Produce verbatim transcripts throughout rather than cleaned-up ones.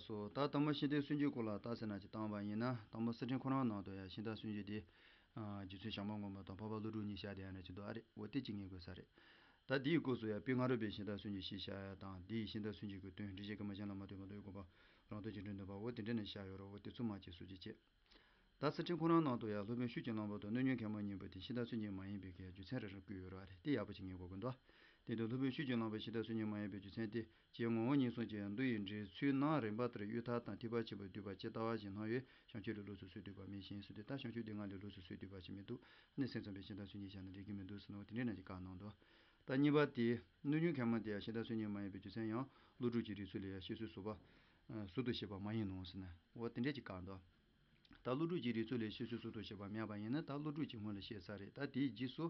སོ། ད་དང་པོ་ཤིང་རྟའི་སུན་འབྱིན་སྐོར་ལ་རྟགས་གསལ་ནང་ཅིག་བཏང་བ་ཡིན་ན། དང་པོ་གསེར་ཕྲེང་ཁོ་རང་ནང་དུ་ཡང་ཤིང་རྟ་སུན་འབྱིན་དེ། རྗེ་བཙུན་བྱམས་པ་མགོན་པོ་དང་འཕགས་པ་ཀླུ་སྒྲུབ་གཉིས་བཞག་བསྡད་ཡ་འདྲ་ཅིག་འདུག་ཨ་རེད། འོ་དེ་གཅིག་ངེས་དགོས་ས་རེད། ད་དེའི་སྐོར་སུ་ཡང་པི་ང་རོ་པའི་ཤིང་རྟ་སུན་འབྱིན་ཞེས་བྱ་ཡ་དང་། དེ་ཡི་ཤིང་རྟ་སུན་འབྱིན་གྱི་དོན། འགྲེལ་བྱེད་ཀྱི་མ་གཞན་ལ་མ་ལྟོས་པ་ལྟོས་དགོས་པ། རང་དོན་རྗེས་དྲན་འདོད་པ། འོ་དེ་འདྲ་ནས་བཞག་ཡོད་རེད། འོ་དེ་ཚོ་མ་གཅིག་སུ་གཅིག་བྱས། ད་གསེར་ཕྲེང་ཁོ་རང་ནང་དུ་ཡང་སློབ་དཔོན་ཤུགས་ཀྱི་གླང་པོ་དང་གནོད་སྦྱིན་མཁན་པོ་གཉིས་པོ་དེ་ཤིང་རྟ་སུན་འབྱིན་མ་ཡིན་པའི་གི་རྒྱུ་མཚན་རེ་རེ་བཀོད་ཡོད་རེད་བ་རེད། དེ་ཡག་པོ་ཅིག་ངེས་དགོས་ཀྱི་འདུག་དེ་དུས་སློབ་དཔོན་ཤུགས་ཀྱི་གླང་པོས་ཤིང་རྟ་སུན་འབྱིན་མ་ཡིན་པའི་རྒྱུ་མཚན་དེ། རྗེ་ངག་དབང་ཉིད་གསུངས་ཀྱི་མདོ་ཡི་འགྲེལ་ཚུལ་ནང་རིམ་པ་ལྟར་གཡུ་ཐལ་དང་ཐེག་པ་ཆེན་པོ་བསྡུས་པ་ཇི་ལྟ་བ་བཞིན་སྣང་བས་བྱང་ཆུབ་ལ་ལོགས་སུ་སུ་བསྡུས་པ་མེད་ཅིང་ཟེར་དུས། ད་བྱང་ཆུབ་སྡུད་ངག་ལས་ལོགས་སུ་སུ་བསྡུས་པ་ཞིག་མི་འདུག་ཨ་ནི་སེམས་ཙམ་པའི་ཤིང་རྟ་སུན་འབྱིན་བཞག་ན་འགྲིག་གི་མི་འདུག་ཟེར་ནོ། དེ་འདྲའི་ནང་གི་བཀའ་གནང་འདུག་ད་གཉིས་པ་དེ། གནོད་སྦྱིན་མཁན་པོ་དེ་ཡང་ཤིང་རྟ་སུན་འབྱིན་མ་ཡིན་པའི་རྒྱུ་མཚན་ཡང་ཀླུ་སྒྲུབ་ཀྱི་རིགས་ཚུལ་ལས་ཡང་བཤད་སྲོལ་ཟུར་པ། ཟུར་དུ་བཤད་པ་མ་ཡིན་ནོ་ཟེར་ནས། འོ་དེ་འདྲས་ཀྱི་བཀའ་འདུག་ད་ཀླུ་སྒྲུབ་ཀྱི་རིགས་ཚུལ་ལས་བཤད་སྲོལ་ཟུར་དུ་བཤད་པ་མེད་པ་ཡིན་ན། ད་ཀླུ་སྒྲུབ་ཀྱིས་སྔོན་ལ་བཤད་ཚར་རེད། ད་དེའི་རྗེས་སུ་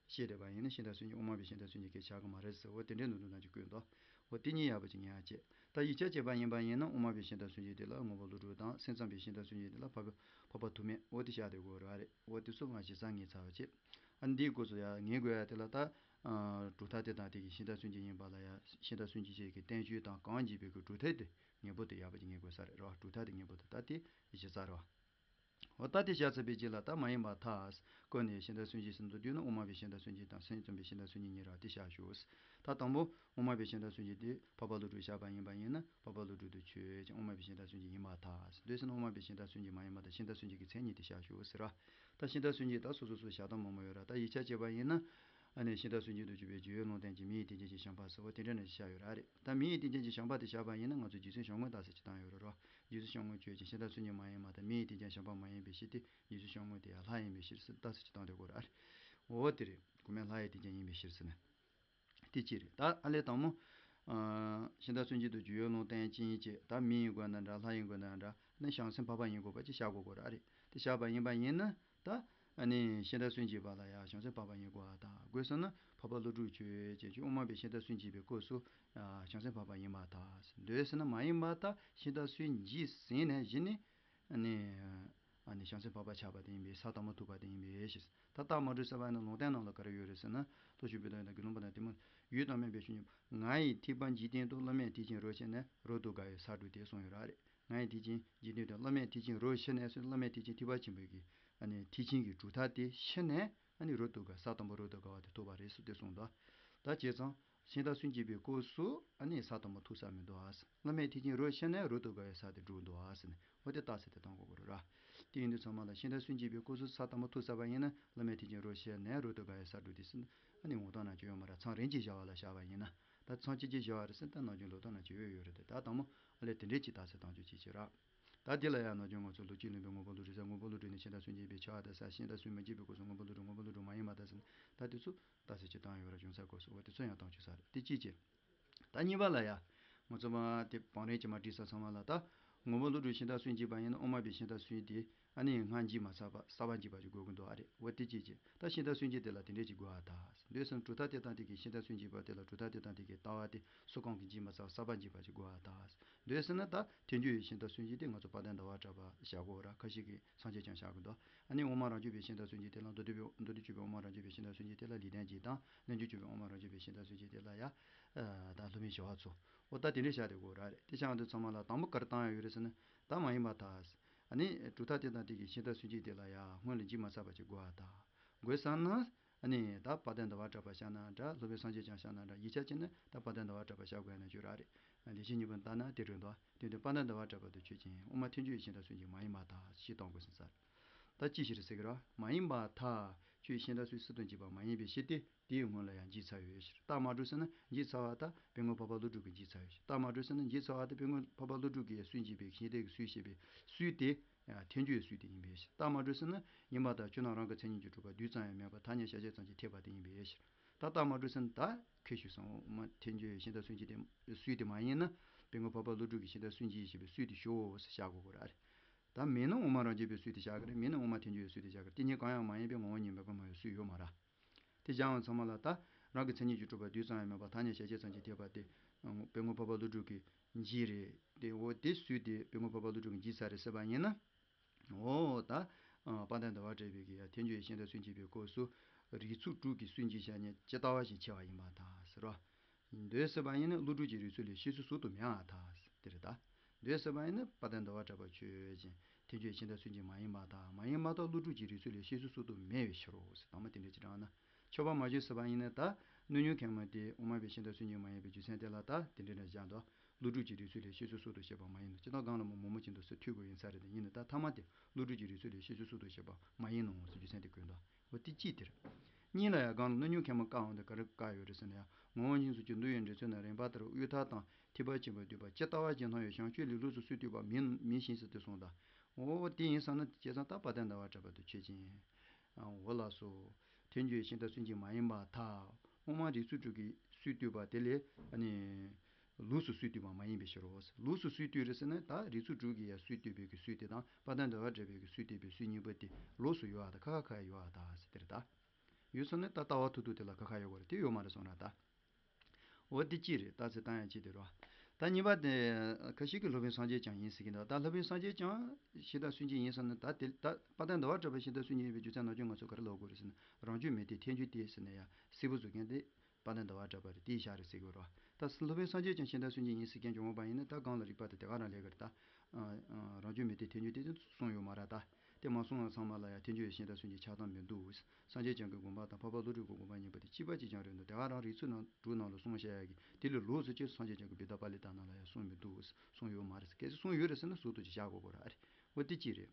བཤད་བསྡད་པ་ཡིན་ན་ཤིང་རྟ་སུན་འབྱིན། དབུ་མ་པའི་ཤིང་རྟ་སུན་འབྱིན་སྐད་ཆ་གི་མ་རེད་ཟེར། འོ་དེ་འདྲའི་ནང་དུ་ནང་གི་བཀོད་འདུག་འོ་དེ་གཉིས་ཡག་པོ་ཅིག་ངེས་ཡ་བྱེད། ད་ཡིག་ཆ་བྱས་པ་ཡིན་པ་ཡིན་ན་དབུ་མ་པའི་ཤིང་རྟ་སུན་འབྱིན་དེ་ལ་དངོས་པོ་ཀླུ་སྒྲུབ་དང་། སེམས་ཙམ་པའི་ཤིང་རྟ་སུན་འབྱིན་དེ་ལ་འཕགས་པ་འཕགས་པ་ཐོགས་མེད། འོ་དེ་བཞག་བསྡད་དགོས་རེད་བ་རེད། འོ་དེ་ཚོ་མ་གཞི་རྩ་ངེས་ཚར་བ་བྱེད། ཨ་འདིའི་སྐོར་སུ་ཡང་ངེས་དགོས་ཡ་དེ་ལ་ད། གྲུབ་མཐའ་དེ་དང་དེ་གི་ཤིང་རྟ་སུན་འབྱིན་ཡིན་པ་ལ་ཡང་ཤིང་རྟ་སུན་འབྱིན་བྱེད་ཀྱི་བསྟན་བཅོས་དང་གང་འབྱེད་པའི་གི་གྲུབ་མཐའ་དེ་ངེས་པོ་དེ་ཡག་པོ་ཅིག་ངེས་དགོས་ས་རེད་རོ། གྲུབ་མཐའ་དེ་ངེས་པོ་དེ་ད་དེ་གཞི་རྩ་རེད་བ། འོ་ད་དེ་བཞག་ཚར་བའི་རྗེས་ལ་ད་མ་ཡིན་པར་ཐལ། ཀུན་ནས་ཤིང་རྟ་སུན་འབྱིན་ཟེར་འདུག་དུས་ན་དབུ་མ་པའི་ཤིང་རྟ་སུན་འབྱིན་དང་སེམས་ཙམ་པའི་ཤིང་རྟ་སུན་འབྱིན་གཉིས་རེད་བ། དེ་བཞག་ཞུ། ད་དང་པོ་དབུ་མ་པའི་ཤིང་རྟ་སུན་འབྱིན་དེ་འཕགས་པ་ཀླུ་སྒྲུབ་བཞག་པ་ཡིན་པ་ཡིན་ན་འཕགས་པ་ཀླུ་སྒྲུབ་དེ་ཆོས་ཅན། དབུ་མ་པའི་ཤིང་རྟ་སུན་འབྱིན་ཡིན་པར་ཐལ། འདོད་ཟེར་ན་དབུ་མ་པའི་ཤིང་རྟ་སུན་འབྱིན་མ་ཡིན་པར་ཐལ། ཤིང་རྟ་སུན་འབྱིན་གྱི་མཚན་ཉིད་དེ་བཞག་ཞུ་ཟེར་བ། ད་ཤིང་རྟ་སུན་འབྱིན་ད་སོ་སོ་སོ་བཞག་སྟངས་མང་པོ་ཡོད་ར། ད་ཡིག་ཆ་བྱས་པ་ཡིན་ན། ཨ་ནི་ཤིང་རྟ་སུན་འབྱིན་དུ་གྱུར་པའི་རྒྱུ་ཡོད་ལུང་བསྟན་གྱི་མིང་ཡིན་ཏེ་ཅན་གྱི་བྱམས་པ་ཟེར་བ་དེ་འདྲ་ནས་བཞག་ཡོད་ར་རེད། ད་མིང་ཡིན་ཏེ་ཅན་གྱི་བྱམས་པ་དེ་བཞག་པ་ཡིན་ན་ང་ཚོ་རྗེ་བཙུན་བྱམས་མགོན་རྟགས་གསལ་གྱི་བཏང་ཡོད་རེད་རོ། རྗེ་བཙུན་བྱམས་མགོན་ཆོས་ཅན། ཤིང་རྟ་སུན་འབྱིན་མ་ཡིན་པར་ཐལ། མིང་ཡིན་ཏེ་ཅན་བྱམས་པ་མ་ཡིན་པའི་ཕྱིར་ཏེ། རྗེ་བཙུན་བྱམས་མགོན་དེ་ཡང་ལྷ་ཡིན་པའི་ཕྱིར་ཟེར་རྟགས་གསལ་གྱི་བཏང་བསྡད་དགོས་ར་རེད། འོ་དེ་རེད། གོ་མེད་ལྷ་ཡི་ཏེ་ཅན་ཡིན་པའི་ཕྱིར་ཟེར་ནས། དེ་གཅིག་རེད། ད་ཨ་ལས་དང་པོ། ཨ་ཤིང་རྟ་སུན་འབྱིན་དུ་རྒྱུ་ཡོད་ལུང་བསྟན་ཅན་གྱི་ད་མི་ཡི་དགོས་ན་འདྲ། ལྷ་ཡི་དགོས་ན་འདྲ། ནི་བྱང་སེམས་འཕགས་པ་ཡིན་དགོས་པ་ཅིག་བཞག་དགོས་དགོས་ར་རེད། དེ་བཞག་པ་ཡིན་པ་ཡིན་ན་ད། ཨ་ནི་ཤིང་རྟ་སུན་འབྱིན་པ་ལ་ཡང་བྱང་སེམས་འཕགས་པ་ཡིན་དགོས་པ་དང་། དགོས་ཟེར་ན་འཕགས་པ་ཀླུ་སྒྲུབ་ཆོས་ཅན་གྱི་དབུ་མ་པའི་ཤིང་རྟ་སུན་འབྱིན་པའི་སྐབས་སུ་ཨ་བྱང་སེམས་འཕགས་པ་ཡིན་པར་ཐལ། འདོད་ཟེར་ན་མ་ཡིན་པར་ཐལ། ཤིང་རྟ་སུན་འབྱིན་ཟིན་ནས་གཞི་ནི། ཨ་ནི། ཨ་ནི་བྱང་སེམས་འཕགས་པ་ཆགས་པ་དེ་ཡིན་པས། ས་དང་པོ་ཐུག་པ་དེ་ཡིན་པས་ཞེས། ད་རྟགས་མ་གྲུབ་ཟེར་བ་ནི་ལུང་བསྟན་ནང་ལ་ག་རེ་ཡོད་རེད་ཟེར་ན། ལྟོ་ཞུགས་པའི་དོན་དང་དགེ་སློང་པ་དང་དེ་མོ། ཡུལ་དང་དམན་པའི་ཆོས་ཉིད། ང་ཡི་ཐེག་པ་འཇིག་རྟེན་དུ། བླ་མེད་ཐེག་ཆེན་རོ་ཞེས་ནས། རོ་ཏོ་ག་ཡི་སར་བསྒྲུབས་ཏེ་གསུངས་ཡོད་ར་རེད། ང་ཡི་ཐེག་ཆེན་འཇིག་རྟེན་དུ། བླ་མེད་ཐེག་ཆེན་རོ་ཞེས་ནས་ཟེར། བླ་མེད་ཐེག་ཆེན་ཐེག་པ་ཆེན་པོའི་གི། ཨ་ནི་ཐེག་ཆེན་གྱི་གྲུབ་མཐའ་དེ་ཤེས་ནས། ཨ་ནི་རོ་ཏོ་ག་ས་དང་པོ་རོ་ཏོ་ག་བ་དེ་ཐོབ་པ་རེད་ཟེར་ཏེ་གསུངས་འདུག་ད་བྱས་ཙང་། ཤིང་རྟ་སུན་འབྱིན་པའི་སྐབས་སུ་ཨ་ནི་ས་དང་པོ་ཐུག་ས་མི་འདུག་ཨ། བླ་མེད་ཐེག་ཆེན་རོ་ཞེས་ནས་རོ་ཏོ་ག་ཡི་ས་དེ་བསྒྲུབས་འདུག་ཨ་ཟེར་ནས། འོ་དེ་རྟགས་གསལ་དེ་གཏོང་དགོས་ཀྱི་རེད་ར། དེ་ཡིན་དུས་ཚང་མ་ལ་ཤིང་རྟ་སུན་འབྱིན་པའི་སྐབས་སུ་ས་དང་པོ་ཐུག་ས་པ་ཡིན་ན། བླ་མེད་ཐེག་ཆེན་རོ་ཞེས་ནས་རོ་ཏོ་ག་ཡི་སར་བསྒྲུབས་ཏེ་ཟེར། ཨ་ནི་ངོ་གདོང་ན་ཅི་ཡོད་མ་ར། མཚམས་རིམ་གྱིས་བཞག་པ་ལ་བཞག་པ་ཡིན་ན། ད་མཚམས་གཅིག་གཅིག་བཞག་པ་རེད་ཟེར། ད་ནམ་རྒྱུན་ལོ་ཏོག་ན་ཅི་ཡོད་ཡོད་རེད་དེ། ད་དང་པོ་ཨ་ལས་དེ་འདྲས་ཅིག་རྟགས་གསལ་གཏོང་རྒྱུ་ཅིག་བྱེད་ར། ད་དེ་ལ་ཡང་ནམ་རྒྱུན་ང་ཚོ་ལོ་གཅིག་ལོན་པའི་དངོས་པོ་ཀླུ་སྒྲུབ་ཟེར། དངོས་པོ་ཀླུ་སྒྲུབ་ནས་ཤིང་རྟ་སུན་འབྱིན་པའི་ཕྱིར་ཏེ་ཟེར། ཤིང་རྟ་སུན་མི་འབྱིན་པའི་སྐབས་སུ་དངོས་པོ་ཀླུ་སྒྲུབ། དངོས་པོ་ཀླུ་སྒྲུབ་མ་ཡིན་པར་ཐལ་ཟེར་ནས། ད་དེ་ཚོ་རྟགས་གསལ་ཅིག་བཏང་ཡོད་ར། ཅུང་ཟད་སྐབས་སུ། འོ་དེ་ཚོ་ཡང་གཏོང་རྒྱུ་ས་རེད། དེ་གཅིག་བྱས། ད་གཉིས་པ་ལ་ཡ། ང་ཚོ་མ་དེ་བང་རིམ་གྱིས་མར་བསྒྲིགས་ས་ཚང་མ་ལ་ད། དངོས་པོ་ཀླུ་སྒྲུབ་ཤིང་རྟ་སུན་འབྱིན་པ་ཡིན་ན་དབུ་མ་པའི་ཤིང་རྟ་སུན་དེ་ཨ་ནི་སྔར་འབྱིན་མ་ཚར་བ་གསར་པ་འབྱིན་པ་ཅིག་དགོས་ཀྱི་འདུག་ཨ་རེད། འོ་དེ་གཅིག་བྱས། ད་ཤིང་རྟ་སུན་འབྱིན་དེ་ལ་དེ་འདྲས་ཅིག་དགོས་པར་ཐལ། འདོད་ཟེར་ན་གྲུབ་མཐའ་དེ་དང་དེ་གི་ཤིང་རྟ་སུན་འབྱིན་པ་དེ་ལ་གྲུབ་མཐའ་དེ་དང་དེ་གི་ལྟ་བ་དེ་སུ་གང་གིས་འབྱིན་མ་ཚར་བ་གསར་པ་འབྱིན་པ་ཅིག་དགོས་པར་ཐལ། འདོད་ཟེར་ན་ད་ཐལ་འགྱུར་བའི་ཤིང་རྟ་སུན་འབྱིན་དེ་ང་ཚོ་དཔལ་ལྡན་ཟླ་བ་གྲགས་པ་བཞག་གོ་ར། ཁ་ཤས་ཀྱིས་སངས་རྒྱས་བསྐྱངས་བཞག་གི་འདུག་ཨ་ནི་དབུ་མ་རང་རྒྱུད་པའི་ཤིང་རྟ་སུན་འབྱིན་དེ་ལ་མདོ་སྡེ་པའི་མདོ་སྡེ་སྤྱོད་པའི་དབུ་མ་རང་རྒྱུད་པའི་ཤིང་རྟ་སུན་འབྱིན་དེ་ལ་ལེགས་ལྡན་འབྱེད་དང་། རྣལ་འབྱོར་སྤྱོད་པའི་དབུ་མ་རང་རྒྱུད་པའི་ཤིང་རྟ་སུན་འབྱིན་དེ་ལ་ཡ། ད་སློབ་དཔོན་ཞི་བ་འཚོ། འོ་ད་དེ་འདྲས་བཞག་བསྡད་ཀྱི་ཡོད་ར་རེད། དེ་བཞག་དུས་ཚང་མ་ལ་དང་པོ་ག་རེ་བཏང་ཡ་ཡོད་རེད་ཟེར་ན། ད་མ་ཡིན་པར་ཐལ། ཨ་ནི་གྲུབ་མཐའ་དེ་དང་དེ་གི་ཤིང་རྟ་སུན་འབྱིན་དེ་ལ་ཡ་སྔོན་ལ་འབྱིན་མ་ཚར་བ་ཅིག་དགོས་པར་ཐལ། དགོས་ས་ན། ཨ་ནི་ད་དཔལ་ལྡན་ཟླ་བ་གྲགས་པ་བཞག་ན་འདྲ། སློབ་དཔོན་སངས་རྒྱས་བསྐྱངས་བཞག་ན་འདྲ། ཡིག་ཆ་བྱས་ན་ད་དཔལ་ལྡན་ཟླ་བ་གྲགས་པ་བཞག་དགོས་ཡ་ན་ཅིག་ཡོད་ར་རེད། ལེགས་བཤད་སྙིང་པོ་ལྟར་ན་དེ་འདྲས་འདུག་དེ་དུས་དཔལ་ལྡན་ཟླ་བ་གྲགས་པ་དེ་ཆོས་ཅན། དབུ་མ་ཐལ་འགྱུར་བའི་ཤིང་རྟ་སུན་འབྱིན་མ་ཡིན་པར་ཐལ་ཞེས་གཏོང་དགོས་ཟེར་ས་རེད། ད་ཅི་ཞིག་རེད་ཟེར་གི་ར། མ་ཡིན་པར་ཐལ། ཁྱོད་ཤིང་རྟ་སུན་སུ་དང་འབྱིན་པ་མ་ཡིན་པའི་ཕྱིར་ཏེ། དེའི་སྔོན་ལ་ཡང་འབྱིན་ཚར་ཡོད་ཕྱིར། རྟགས་མ་གྲུབ་ཟེར་ན་འབྱིན་ཚར་བ་ད་དཔལ་མགོན་འཕགས་པ་ཀླུ་སྒྲུབ་ཀྱིས་འབྱིན་ཚར་ཡོད་ཕྱིར། རྟགས་མ་གྲུབ་ཟེར་ན་འབྱིན་ཚར་བ་ད་དཔལ་མགོན་འཕགས་པ་ཀླུ་སྒྲུབ་ཀྱིས་སུན་འབྱིན་པའི་ཤིང་རྟའི་སུན་བྱས་པའི་སུན་དེ། ཐལ་འགྱུར་བའི་སུན་དེ་ཡིན་པའི་ཕྱིར། རྟགས་མ་གྲུབ་ཟེར་ན་ཡིན་པར་ཐལ། སྤྱིར་ན་རང་གི་མཚན་ཉིད་ཀྱིས་གྲུབ་པ་རྡུལ་ཙམ་ཡང་མེད་པར་ཐ་སྙད་གཞལ་བྱ་ཙམ་གྱིས་ཐེག་པ་དེ་ཡིན་པའི་ཕྱིར། ད་རྟགས་མ་གྲུབ་ཟེར་ན་ད་ཁོས་ཞུས་སོང་། དབུ་མ་ཐལ་འགྱུར་བའི་ཤིང་རྟ་སུན་འབྱིན་དེ་སུན་དེ་མ་ཡིན་ན། དཔལ་མགོན་འཕགས་པ་ཀླུ་སྒྲུབ་ཀྱི་ཤིང་རྟ་སུན་འབྱིན་ཞེས་པའི་སུན་དེ་ཤོག་ཟེར་བཞག་དགོས་ཀྱི་རེད། ད་མིན་ན་དབུ་མ་རང་རྒྱུད་པའི་སུན་དེ་བཞག་གི་རེད། མིན་ན་དབུ་མ་ཐལ་འགྱུར་བའི་སུན་དེ་བཞག་གི་རེད། དེ་གཉིས་གང་ཡང་མ་ཡིན་པའི་ངོ་བོ་ཉིད་མེད་པར་སྨྲ་བའི་སུན་ཡོད་མ་རེད། དེ་བཞག་ཡང་ཚང་མ་ལ་ད་རང་གི་མཚན་ཉིད་ཀྱིས་གྲུབ་པ་རྡུལ་ཙམ་ཡང་མེད་པར་ཐ་སྙད་གཞལ་བྱ་ཙམ་གྱིས་ཐེག་པ་དེ། དཔལ་མགོན་འཕགས་པ་ཀླུ་སྒྲུབ་ཀྱིས་འབྱིན་རེད་དེ། འོ་དེ་སུན་དེ་དཔལ་མགོན་འཕགས་པ་ཀླུ་སྒྲུབ་ཀྱིས་འབྱིན་ཚར་རེད་ཟེར་བ་ཡིན་ན། འོ་ད། དཔལ་ལྡན་ཟླ་བ་གྲགས་པའི་གི་ཡ་ཐལ་འགྱུར་བའི་ཤིང་རྟ་སུན་འབྱིན་པའི་སྐབས་སུ། རིགས་ཚོགས་དྲུག་གི་སུན་འབྱིན་བྱ་ཉིད་ཇི་ལྟ་བ་བཞིན་ཕྱེ་བ་ཡིན་པར་ཐལ་ཟེར་རོ། འདོད་ཟེར་བ་ཡིན་ན་ཀླུ་སྒྲུབ་ཀྱི་རིགས་ཚོགས་ལས་བཤད་སྲོལ་ཟུར་དུ་མེད་པར་ཐལ། དེ་རེད་ད། འདོད་ཟེར་བ་ཡིན་ན་དཔལ་ལྡན་ཟླ་བ་གྲགས་པ་ཆོས་ཅན། ཐལ་འགྱུར་ཡང་གཞན་དང་མཚུངས་ཀྱི་མ་ཡིན་པར་ཐལ། མ་ཡིན་པར་ཐལ། ཀླུ་སྒྲུབ་ཀྱི་རིགས་ཚུལ་ལས་བཤད་ཚུལ་སོར་དུ་མེད་པའི་ཕྱིར་རོ་ཟེར། དང་པོ་དེ་འདྲ་ཅིག་དྲངས་ན། མཆོད་པ་མ་བྱོན་ཟེར་བ་ཡིན་ན་ད་སྣོད་ཉུང་མཁན་མ་དེ་དབུ་མ་པའི་གཞན་དང་མཚུངས་ཀྱི་མ་ཡིན་པའི་རྒྱུ་མཚན་དེ་ལ་ད་དེ་འདྲ་འདྲ་བཞག་འདུག་ཀླུ་སྒྲུབ་ཀྱི་རིགས་ཚུལ་ལས་བཤད་ཚུལ་སོར་དུ་བཤད་པ་མ་ཡིན་ནོ། སྤྱིར་བཏང་གང་ལ་མོ་མོ་མོ་ཅན་དུ་སེ་ཐུལ་དགོས་ཡིན་ས་རེད། དེ་ཡིན་ན་ད་ཐ་མ་དེ་ཀླུ་སྒྲུབ་ཀྱི་རིགས་ཚུལ་ལས་བཤད་ཚུལ་སོར་དུ་བཤད་པ་མ་ཡིན་ནོ་ཟེར་རྒྱུ་མཚན་དེ་བཀོད་འདུག་འོ་དེ་གཅིག་དེ་རེད། གཉིས་ལ་ཡང་གང་ལ་སྣོད་ཉུང་མཁན་མ་བཀག་འོང་དེ་ག་རེ་བཀག་ཡོད་རེད་ཟེར་ན་ཡང་ངོ་བོ་ཉིད་སོགས་ཀྱི་འདུལ་བའི་འགྲེལ་ཚུལ་ན་རིམ་པ་ལྟར་དབུས་མཐའ་དང་ཐེག་པ་ཆེན་པོའི་བསྡུས་པ་ཇི་ལྟ་བ་ཇི་སྣང་བའི་བྱང་ཆུབ་ལས་ལོགས་སུ་སུས་བསྡུས་པ་མིན་མིན་ཞིང་ཟེར་དེ་གསུངས་དང་། འོ་དེ་ཡིན་ས་ན་བྱས་ཙང་ད་དཔལ་ལྡན་ཟླ་བ་གྲགས་པ་དང་ཆོས་ཅན། འོ་ལགས་སོ། ཐལ་འགྱུར་ཡང་གཞན་དང་མཚུངས་ཀྱི་མ་ཡིན་པར་ཐལ། དབུ་མ་རིགས་ཚུལ་དྲུག་གིས་སུས་བསྡུས་པ་དེ་ལས་ཨ་ནི། ལོགས་སུ་སུས་བསྡུས་པ་མ་ཡིན་པའི་ཕྱིར་རོ། ལོགས་སུ་སུས་བསྡུས་རེད་ཟེར་ན་ད་རིགས་ཚུལ་དྲུག་གིས་ཡང་སུས་བསྡུས་པའི་གི་སུས་དེ་དང་དཔལ་ལྡན་ཟླ་བ་གྲགས་པའི་གི་སུས་བསྡུས་པའི་སུས་གཉིས་པོ་དེ་ལོགས་སུ་ཡོད་ཨ་ད་ཁ་ཁ་ཁ་ཡོད་ཨ་ད་ཟེར་དེ་རེད་ད། ཡོད་ས་ནི་ད་ལྟ་བ་ཐུག་ཐུག་དེ་ལ་ཁ་ཁ་ཡོད་དགོས་རེད། དེ་ཡོད་མ་རེད་གསུངས་ར་ད། འོ་དེ་གཅིག་རེད། ད་ཚེ་ད་ཡང་གཅིག་དེ་རོ། ད་གཉིས་པ་དེ་ཁ་ཤས་ཀྱིས་སློབ་དཔོན་སངས་རྒྱས་བསྐྱངས་ཡིན་ཟེར་གྱི་འདུག་ད་སློབ་དཔོན་སངས་རྒྱས་བསྐྱངས་གཞན་དང་མཚུངས་ཀྱི་ཡིན་ཟེར་ན་ད་དེ་ད་དཔལ་ལྡན་ཟླ་བ་གྲགས་པ་གཞན་དང་མཚུངས་ཀྱི་ཡིན་པའི་རྒྱུ་མཚན་ནམ་རྒྱུན་ང་ཚོ་ག་རེ་ལབ་དགོས་རེད་ཟེར་ན་རང་རྒྱུད་མི་མཐུན་ཐལ་འགྱུར་ཐལ་ཟེར་ན་ཡང་སྲིད་པ་བཟོ་མཁན་དེ་དཔལ་ལྡན་ཟླ་བ་གྲགས་པ་རེད། དེའི་ཞག་རེད་ཟེར་དགོས་རོ། ད་སློབ་དཔོན་སངས་རྒྱས་བསྐྱངས་གཞན་དང་མཚུངས་ཀྱི་ཡིན་ཟེར་མཁན་བྱུང་བ་ཡིན་ན་ད་གང་ལ་རིགས་པ་དེ་དེ་ག་རང་ལས་ཀ་རེད་ད། རང་རྒྱུད་མི་མཐུན་ཐལ་འགྱུར་ཐལ་ཟེར་གསུངས་ཡོད་མ་རེད་ད། དེ་མ་གསུངས་ཡང་ཚང་མ་ལ་ཡང་ཐལ་འགྱུར་ཡང་གཞན་དང་མཚུངས་ཀྱི་ཆགས་སྟངས་མི་འདུག་སངས་རྒྱས་བསྐྱངས་ཀྱི་དགོངས་པ་དང་འཕགས་པ་ཀླུ་སྒྲུབ་ཀྱི་དགོངས་པ་གཉིས་པོ་དེ་གཅིག་པ་གཅིག་རྐྱང་རེད་འདུག་དེ་ག་རང་རིགས་ཚུལ་ནང་དྲུག་ནང་ལ་གསུངས་བཞག་ཡ་གི་དེ་ལས་ལོགས་སུ་ཅི་སངས་རྒྱས་བསྐྱངས་ཀྱི་བི་དྷ་པཱ་ལི་ཏ་ནང་ལ་ཡང་གསུངས་མི་འདུག་གསུངས་ཡོད་མ་རེད། གལ་སྲིད་གསུངས་ཡོད་རེད་ཟེར་ན་ཟུར་དུ་ཅིག་བཞག་དགོས་དགོས་ར་ཨ་རེད། འོ་དེ་གཅིག་རེད།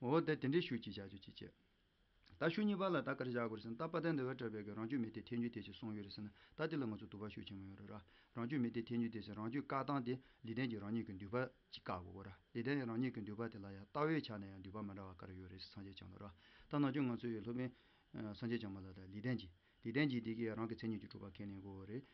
འོ་དེ་དེ་འདྲའི་ཤུགས་ཀྱིས་བཞག་རྒྱུ་གཅིག་བྱས། ད་ཤུགས་གཉིས་པ་ལ་ད་ག་རེ་བཞག་དགོས་རེད་ཟེར་ན་ད་དཔལ་ལྡན་ཟླ་བ་གྲགས་པའི་གི་རང་རྒྱུད་མི་མཐུན་ཐལ་འགྱུར་ཐལ་ཞེས་གསུངས་ཡོད་རེད་ཟེར་ན་ད་དེ་ལ་ང་ཚོ་དོགས་པ་ཤུགས་ཆེན་མོ་ཡོད་རེད་ར། རང་རྒྱུད་མི་མཐུན་ཐལ་འགྱུར་ཐལ་ཟེར་རང་རྒྱུད་བཀག་སྟངས་དེ་ལེགས་ལྡན་གྱིས་རང་ཉིད་ཀྱི་འདུས་པ་ཅིག་བཀག་དགོས་གོ་ར། ལེགས་ལྡན་གྱིས་རང་ཉིད་ཀྱི་འདུས་པ་དེ་ལ་ཡང་ལྟ་བའི་ཆ་ནས་ཡང་འདུས་པ་མི་འདྲ་བ་ག་རེ་ཡོད་རེད་ཟེར་སངས་རྒྱས་བསྐྱངས་ལ་ར། ད་ནམ་རྒྱུན་ང་ཚོ་ཡི་སློབ་དཔོན་སངས་རྒྱས་བསྐྱངས་མ་ལ་ད་ལེགས་ལྡན་གྱིས། ལེགས་ལྡན་གྱིས་དེ་གའི་རང་གི་མཚན་ཉིད་ཀྱིས་གྲུབ་པ་ཁས་ལེན་དགོས་རེད།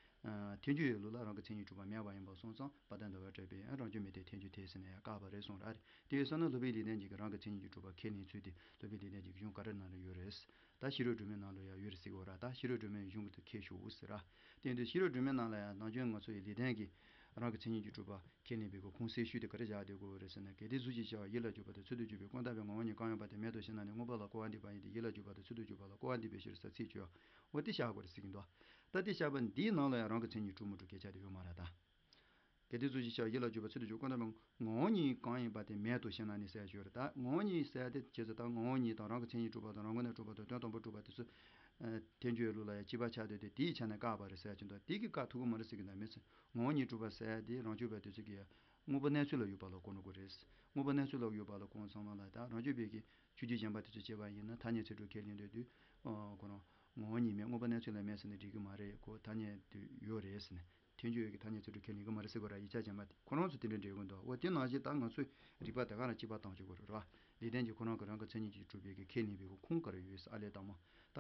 ཐལ་འགྱུར་ཡི་ལུགས་ལ་རང་གི་མཚན་ཉིད་ཀྱིས་གྲུབ་པ་མེད་པ་ཡིན་པ་སོང་ཙང་དཔལ་ལྡན་ཟླ་བ་གྲགས་པས་རང་རྒྱུད་མི་མཐུན་ཐལ་འགྱུར་ཐལ་ཟེར་ན་ཡང་བཀག་པ་རེད་གསུངས་ར་རེད། དེ་ཡོད་ས་ན་སློབ་དཔོན་ལེགས་ལྡན་གྱིས་རང་གི་མཚན་ཉིད་ཀྱིས་གྲུབ་པ་ཁས་ལེན་ཚུལ་དེ་སློབ་དཔོན་ལེགས་ལྡན་གྱི་གཞུང་ག་རེ་ནང་ལ་ཡོད་རེད། ད་ཤེས་རབ་སྒྲོན་མེའི་ནང་ལ་ཡང་ཡོད་རེད་ཟེར་གོ་ར། ད་ཤེས་རབ་སྒྲོན་མེའི་གཞུང་གི་དུ་ཁས་ཞུ་ཟེར་ར། དེ་ཡིན་དུས་ཤེས་རབ་སྒྲོན་མེའི་ནང་ལ་ཡང་ནམ་རྒྱུན་ང་ཚོ་ཡི་ལེགས་ལྡན་གྱིས་རང་གི་མཚན་ཉིད་ཀྱིས་གྲུབ་པ་ཁས་ལེན་པའི་གོ་ཁུངས་གསལ་ཤོས་དེ་ག་རེ་བཞག་བསྡད་དགོས་རེད་ཟེར་ན། གལ་ཏེ་གཟུགས་ཀྱི་ཤེས་པ་ཡིད་ལ་གྱུར་པ་དང་ཚུལ་དུ་གྱུར་པའི་ཀུན་བརྟགས་པའི་ངོ་བོ་ཉིད་གང་ཡིན་པ་དེ་མེད་དོ་ཞེ་ན་ནི་མངོན་པ་ལ་སྐུར་བ་འདེབས་པ་ཡིན་ཏེ་ཡིད་ལ་གྱུར་པ་དང་ཚུལ་དུ་གྱུར་པ་ལ་སྐུར་བ་འདེབས་པའི་ཕྱིར་ཟེར་ཚིག་བརྗོད། འོ་དེ་བཞག་དགོས་རེད་ཟེར་གྱི་འདུག་ད་དེ་བཞག་པ་འདིའི་ནང་ལ་ཡང་རང་གི་མཚན་ཉིད་གྲུབ་མི་གྲུབ་སྐད་ཆ་དེ་ཡོད་མ་རེད་ད། གལ་ཏེ་གཟུགས་ཀྱི་ཤེས་པ་ཡིད་ལ་གྱུར་པ་ཚུལ་དུ་གྱུར་ཀུན་བརྟགས་པའི་ངོ་བོ་ཉིད་གང་ཡིན་པ་དེ་མེད་དོ་ཞེ་ན་ནི་ཟེར་ཡ་ཅིག་ཡོད་རེད་ད། ངོ་བོ་ཉིད་ཟེར་ཡ་དེ་བྱས་ཙང་ད་ངོ་བོ་ཉིད་དང་རང་གི་མཚན་ཉིད་གྲུབ་པ་དང་རང་ངོས་ནས་གྲུབ་པ་དང་དོན་དམ་པར་གྲུབ་པ་དེ་ཚོ། ཐལ་འགྱུར་ལུགས་ལ་ཡང་གཅིག་པ་ཆགས་བསྡད་དེ་དེའི་ཆ་ནས་བཀག་པ་རེད་ཟེར་ཡ་ཅིག་འདུག་དེ་གི་བཀག་ཐུབ་ཀྱི་མ་རེད་ཟེར་གྱི་འདུག་མི་ཚེ་ངོ་བོ་ཉིད་གྲུབ་པ་ཟེར་ཡ་དེ་རང་རྒྱུད་པ་དེ་ཚོ་གི་ཡ་དངོས་པོ་གནས་ཚུལ་ལ་ཡོད་པ་ལ་གོ་ནོ་གོ་རེད། དངོས་པོ་གནས་ཚུལ་ལ་ཡོད་པ་ལ་གོ་ཚང་མ་ལ་ད་རང་རྒྱུད་པའི་གི་ཆོས་བརྒྱུད་གཞན་པ་དེ་ཚོ་བྱས་པ་ཡིན་ན་ཐ་སྙད་ཚིག་གྲོགས་ཁས་ལེན་འདོད་དུས། ཁོ་རང་ངོ་བོ་ཉིད་མེད་དངོས་པོ་གནས་ཚུལ་ལ་མེད་ཟེར་ནས་འགྲིག་གི་མ་རེད། ཁོ་ཐ་སྙད་དུ་ཡོད་རེད་ཟེར་ནས། ཐལ་འགྱུར་ཡོད་ཀྱི་ཐ་སྙད་ཚིག་གྲོགས་ཁས་ལེན་གྱི་མ་རེད་ཟེར་དགོས་ར། ཡིག་ཆ་གཞན་པ་དེ་ཁོ་རང་ཚོ་དེ་འདྲ་འགྲིག་གི་འདུག་འོ་དེ་ནང་བཞིན་ད་ང་ཚོས་རིགས་པ་དེ་ག་རང་གཅིག་པ་བཏང་ཆོག་གི་རེད་ར། ལེགས་ལྡན་གྱིས་ཁོ་རང་གི་རང་གི་མཚན་ཉིད་ཀྱིས་གྲུབ་པའི་གི་ཁས་ལེན་པའི་གི་ཁུངས་ག་རེ་ཡོད་ཟེར་ཨ་ལས་དང་མོ། ད་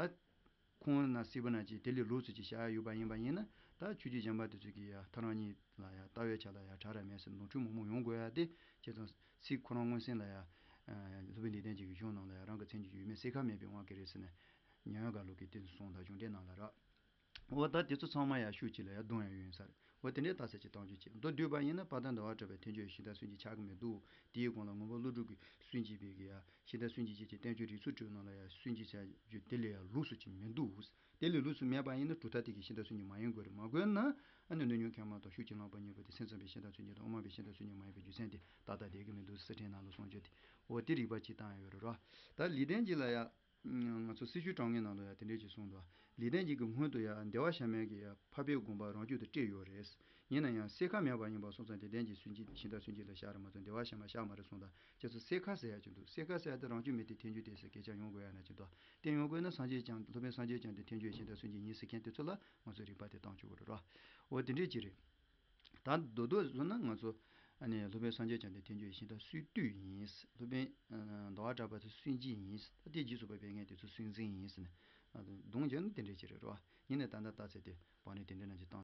ཁུངས་ན་སྲིད་པ་ན་ཅིག་དེ་ལས་ལོགས་སུ་ཅིག་བྱ་ཡ་ཡོད་པ་ཡིན་པ་ཡིན་ན་ད་ཆོས་བརྒྱུད་གཞན་པ་དེ་ཚོ་གིས་ཡ་ཐལ་རང་གཉིས་ལ་ཡ་ལྟ་བའི་ཆ་ལ་ཡ་བྲལ་ར་མེད་ཟེར་ནོར་འཁྲུལ་མང་པོ་ཡོང་དགོས་ཡ་དེ་བྱས་ཙང་ཚིག་ཁོ་རང་མངོན་སེམས་ལ་ཡ། སློབ་དཔོན་ལེགས་ལྡན་གྱི་གི་གཞུང་ནང་ལ་ཡ་རང་གི་མཚན་ཉིད་ཀྱིས་གྲུབ་མེད་གསལ་ཁ་མེད་པའི་དབང་གིས་རེད་ཟེར་ནས། ཉེ་བའི་འགལ་ལུགས་ཀྱི་སྟེང་དུ་གསུངས་དང་གཞུང་འགྲེལ་ནང་ལ་ར། འོ་ད་དེ་ཚོ་ཚང་མ་ཡང་ཤུགས་གཅིག་ལ་ཡང་རྡུང་ཡང་ཡོད་ཡིན་ས་རེད། འོ་དེ་འདྲའི་རྟགས་གསལ་གྱི་བཏང་རྒྱུ་གཅིག་མདོར་བསྡུས་པ་ཡིན་ན་དཔལ་ལྡན་ཟླ་བ་གྲགས་པའི་ཐལ་འགྱུར་ཡང་གཞན་དང་མཚུངས་ཀྱི་ཆགས་ཀྱི་མི་འདུག་དེའི་གོང་ལ་མངོན་པ་ཀླུ་སྒྲུབ་ཀྱིས་སུན་འབྱིན་པའི་གི་ཡང་གཞན་དང་མཚུངས་ཀྱི་བྱེད་ཀྱི་བསྟན་བཅོས་རིགས་ཚུལ་དྲུག་ནང་ལ་ཡང་སུན་འབྱིན་བྱ་རྒྱུ་དེ་ལས་ཡང་ལོགས་སུ་ཅིག་མི་འདུག་དེ་ལས་ལོགས་སུ་མེད་པ་ཡིན་ན་གྲུབ་མཐའ་དེ་གི་གཞན་དང་མཚུངས་ཀྱི་མ་ཡིན་དགོས་རེད། མ་དགོས་ན་ཨ་ནི་སྣོད་ཉུང་མཁན་མ་དང་ཤུགས་གཅིག་ལངས་པ་གཉིས་པོ་དེ་སེམས་ཙམ་པའི་གཞན་དང་མཚུངས་ཀྱི་དང་དབུ་མ་པའི་གཞན་དང་མཚུངས་ཀྱི་མ་ཡིན་པའི་རྒྱུ་མཚན་དེ་ཏག་ཏག་བསྡད་ཀྱི་མི་འདུག་གསེར་ཕྲེང་ནང་ལ་གསུངས་རྒྱུ་དེ། འོ་དེ་རིགས་པ་གཅིག་བཏང་ཡོད་རེད་ར། ད་ལེགས་ལྡན་གྱིས་ལ་ཡང་། ང་ཚོ་སྲི་ཞུའི་གྲངས་ངེས་ནང་ལ་ཡང་དེ་འདྲས་ཅིག་གསུངས་འདུག་ལེགས་ལྡན་གྱིས་ཀྱི་སྔོན་དུ་ཡང་བདེ་བ་གཞལ་མེད་ཀྱི་ཡང་འཕགས་པའི་དགོངས་པ་རང་རྒྱུད་དུ་བཀྲལ་ཡོད་རེད། ཡིན་ན་ཡང་གསལ་ཁ་མེད་པ་ཡིན་པ་སོང་ཙང་ལེགས་ལྡན་གྱིས་སུན་འབྱིན་གཞན་དང་མཚུངས་ཀྱི་ལ་བཞག་རེད་མ་གཏོགས་བདེ་བ་གཞལ་མེད་བཞག་མ་རེད་གསུངས་དང་། ཁྱེད་ཚོ་གསལ་ཁ་ཟེར་ཡ་ཅིག་འདུག་གསལ་ཁ་ཟེར་ཡ་དེ་རང་རྒྱུད་མི་མཐུན་ཐལ་འགྱུར་ཐལ་ཟེར་སྐད་ཆ་ཡོང་དགོས་ཡ་ན་ཅིག་འདུག་དེ་ཡོང་དགོས་ན་སངས་རྒྱས་བསྐྱངས་སློབ་དཔོན་སངས་རྒྱས་བསྐྱངས་ཏེ་ཐལ་འགྱུར་གཞན་དང་མཚུངས་ཀྱི་ཡིན་ཟེར་མཁན་དེ་ཚོ་ལ་ང་ཚོས་རིགས་པ་དེ་བཏང་ཆོག་གི་རེད་ར། འོ་དེ་འདྲས་ཅིག་རེད། ད་མདོར་བསྡུས་བཟོས་ན་ང་ཚོ་ཨ་ནི་སློབ་དཔོན་སངས་རྒྱས་བསྐྱངས་ཏེ་ཐལ་འགྱུར་གཞན་དང་སུས་བསྡུས་ཡིན། སློབ་དཔོན་ཟླ་བ་གྲགས་པ་དེ་སུན་འབྱིན་ཡིན། ད་དེ་རྗེས་སུ་བབས་པའི་ངས་དེ་ཚོ་སུན་འཛིན་ཡིན་ཟེར་ནས་གདོང་བརྒྱབ་ན་དེ་འདྲས་ཅིག་རེད་རོ། ཡིན་ནའི་ད་ལྟ་རྟགས་གསལ་དེ་བག་ནི་དེ་འདྲས་ན་ཅིག་བཏང་།